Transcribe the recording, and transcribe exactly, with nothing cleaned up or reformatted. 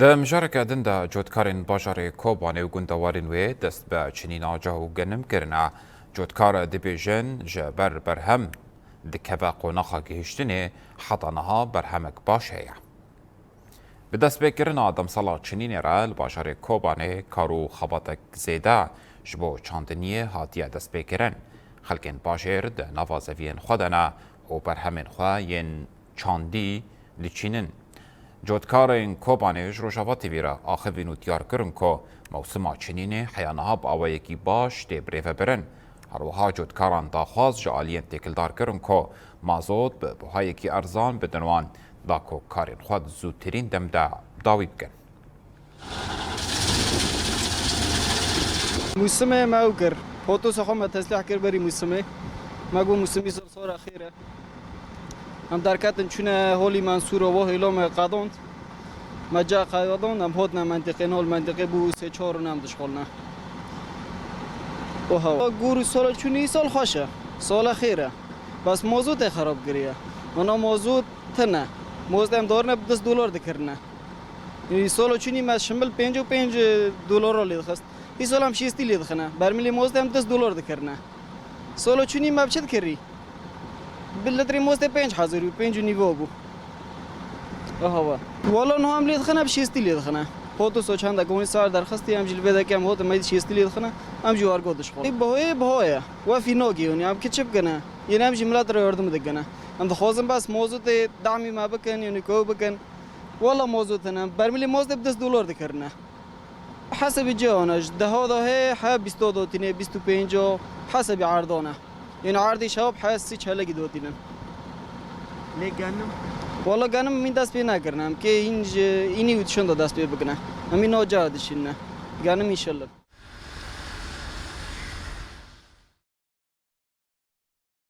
Di mijareke din de cotkarên bajarê Kobanê û gundewarên wê dest bi çinîna cah û genim kirine. Cotkar dibêjin, ji ber berhem dikeve qonaxa gihiştinê, heta niha berhemek baş heye. Bi destpêkirina demsala çinînê re li bajarê Kobanê kar û xebatek zêde ji bo çandiniyê hatiye destpêkirin. Xelkên bajêr di nava zeviyên xwe de ne û berhemên xwe yên çandî diçînin. Cotkarên Kobanê ji Rojava T V re axivîn û diyar kirin ku mewsima çinînê heya niha bi awayekî baş tê birêvebirin. Her wiha cotkaran daxwaz ji aliyên têkildar kirin ku mazot bi buhayekî erzan bidin wan, da ku karên xwe di zûtirîn dem de dawî bikin. Mûsimê me ew kir. Potosa xwe me teslîh kir berî mûsimê. Me got mûsimî sor sora xêr e. Em derketin çûne holî Mensûro, wo hêlo me qedond. Me ca qedond, em hotne mentiqê, hol mentiqê bû sê çar rûn em dişxulne. Oha. Gûr û sola çûnî sal xweş e. Sala xêr e. Bes mozotê xerab kiriye. Mana mozot tine. Mozot em darine bi dis dolar dikirine. Îsalo çûnî me şimbil pêncî û pênc dolara lê dixist. Îsal em şêstî lê dixine. Bermilê mozotê em dis dolar dikirine. Salo çûnî me bi çi dikirî? Bi litrê mozotê pênc hezar û pênc û nîvo bû. Aha we. Wala niha em lê dixine bi şêstî lê dixine. Potoso çenda konî sar derxistî em jî li vê deke em hot em şêstî lê dixine. Em jî argo dişxin. Ê bihoyê bihoye. We fînogî hûn em ki çi bikine? Yine em jî milet re yardım dikine. Em dixwazin bes mozotê damî me bikin, yani kow bikin. Wala mozotine, bermilî mozotê bi dis dolar dikirine. Hesabî cihana ji deha da heye, he bîsto dotîne, bîst û pênc o, hesabî erdane. Yani erdî şewab he sî çelekî dotînin. Lê genim? Wala genim min dest pê nekirine. Em kê hîn ji înî û tişin da dest pê bikine. Em î no cara dişînine. Genim înşallah.